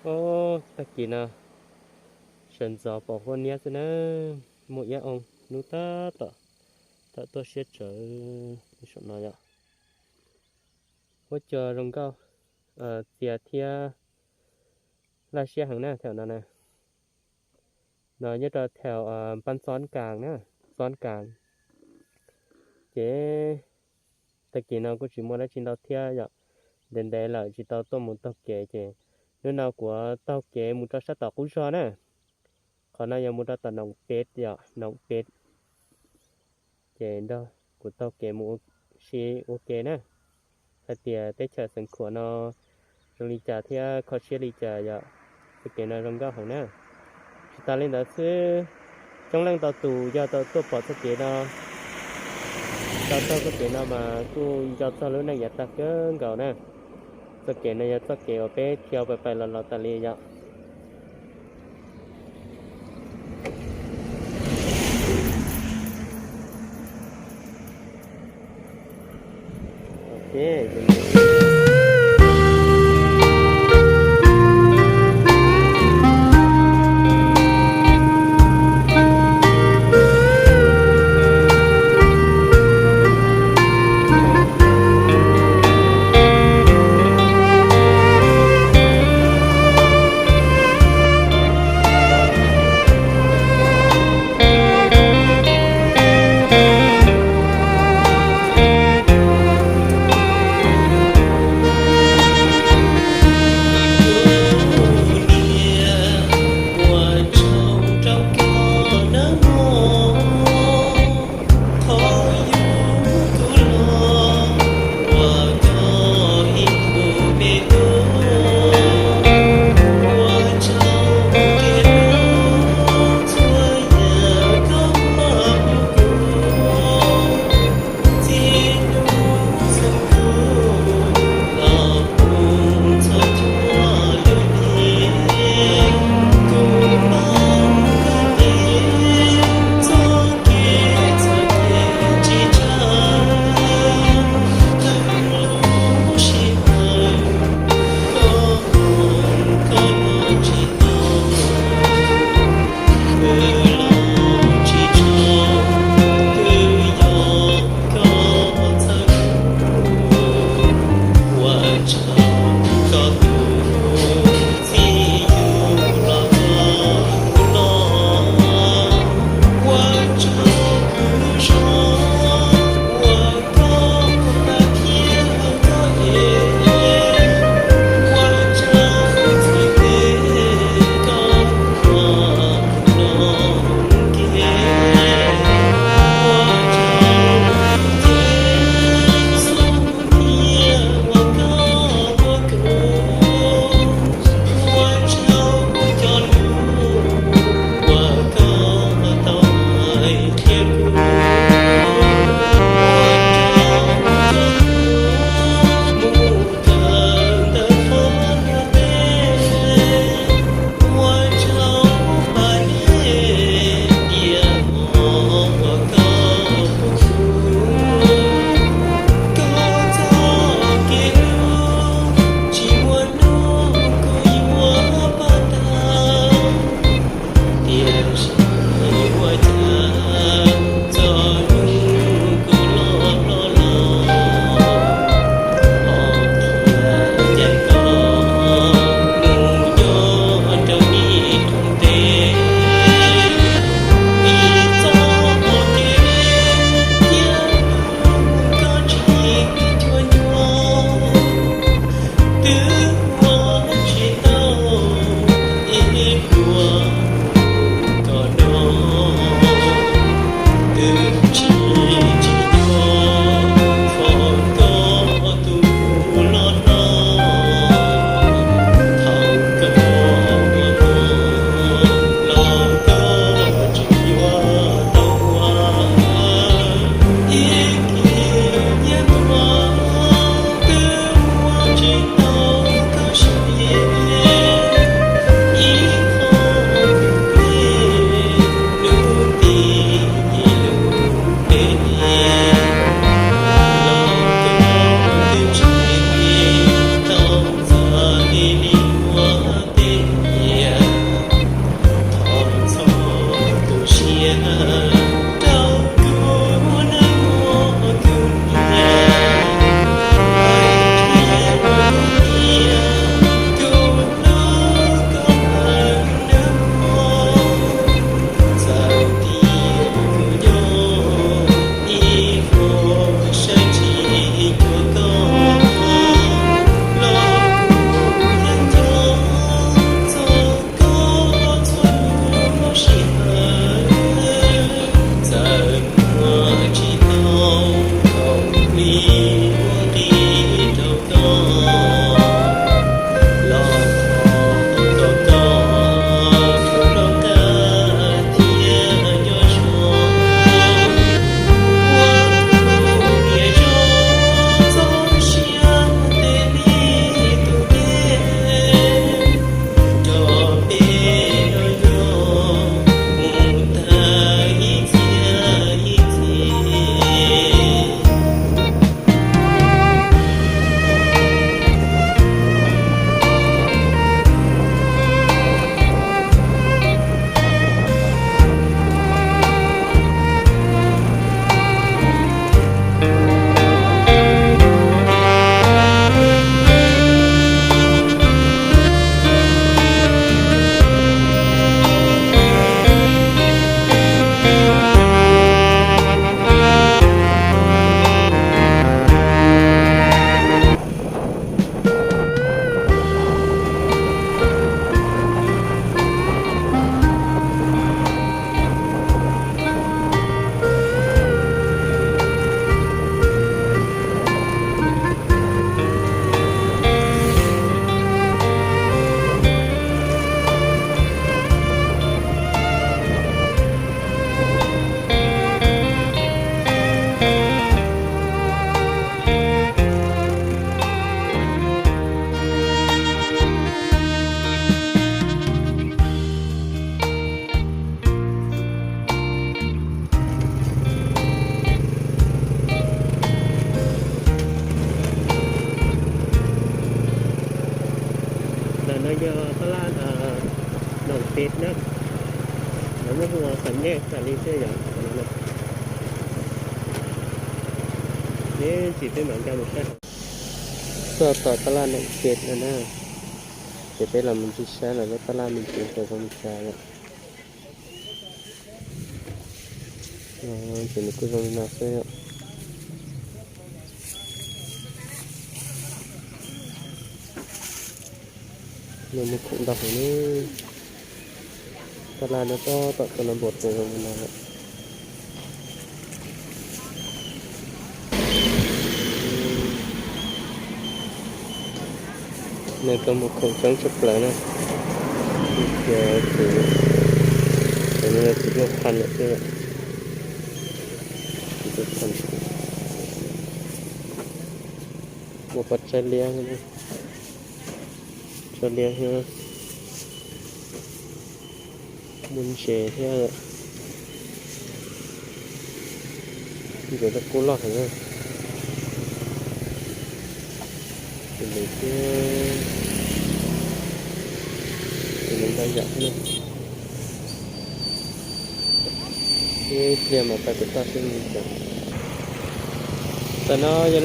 Ob, tag kis no sawv ntxov pom huab niab xwb na, muaj iab oo hnub tab tom tawm tuaj siab tsawv saum no yom. Huab cua zoo nkauj, txias thiab laj siab heev na thaum no na. No nyob rau thaum npab txob kas na, txob kas. Ces tag kis no kuj tsis muaj dab tsi ntau thiab yom, ntev ntev lawm tsis tau tuaj mus taug kev ces hnub no kuv taug kev mus rau sab tom qub zog na. Qhov no yog mus rau tom Noom Pem yom, Noom Pem. Ces nrog kuv taug kev mus ua si ua ke na, hais tias teb chaws Xeev Khuam no zoo li cas thiab kho siab li cas yom. Txoj kev no zoo nkauj heev na. Tsis tas li ntawd xwb, coob leej ntau tus yog tau tuaj pom txoj kev no, tau taug txoj kev no mas kuj nco txog lub neej yav tag kawg nkaus na. Txoj kev no yog txoj kev uas peb thiaj pais pais los los tas li yom. Yog tab laj Noom Tes na, lawv muab hu ua Qhov Nyaj tas li xwb yom. Ib chim peb mam nkag mus saib. Txog tom tab laj Noom Tes no na, ces peb los mus ncig saib lawv lub tab laj me ntsis puas zoo li cas lawm. Ces nws kuj zoo li no xwb. Nws muaj khoom ntau heev li. Tab laj nyob tom txoj no npua puas zoo li no lawm. Nws tau muaj khoom coob tshaj plaws na. Ib tias ces, ces nws tsis tuaj phaj lawm xwb. Tsis tuaj phaj. Muaj pob tsaib liab, tsaib liab thiab, muaj ntses thiab. Ntses loj kub loj heev na. Ntses thiab, ntses ntau yam thiab na. Ib pliag mas tau kom toj siab li cas. Tam no yog